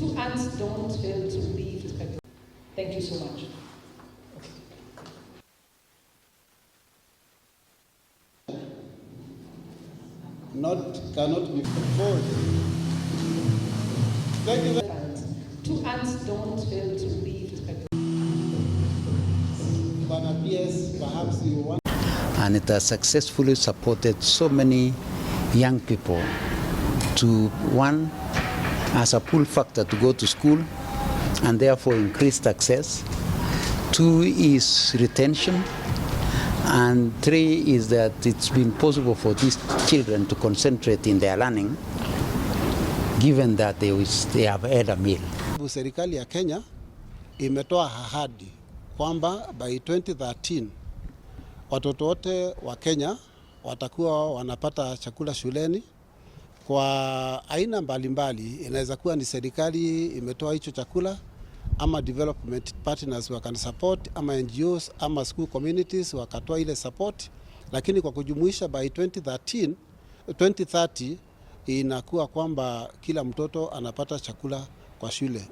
Two ants don't fail to lift a. Thank you so much. Not cannot be forced. Thank you. Two ants don't fail to lift a. Bwana PS, perhaps you want And it has successfully supported so many young people to, one, as a pull factor to go to school and therefore increased access. Two is retention. And three is that it's been possible for these children to concentrate in their learning, given that they have had a meal. Serikali ya Kenya imetoa ahadi kwamba by 2013 watoto wote wa Kenya watakuwa wanapata chakula shuleni kwa aina mbalimbali. Inaweza kuwa ni serikali imetoa hicho chakula ama development partners wakani support ama NGOs ama school communities wakatoa ile support, lakini kwa kujumuisha by 2013 2030 inakuwa kwamba kila mtoto anapata chakula kwa shule.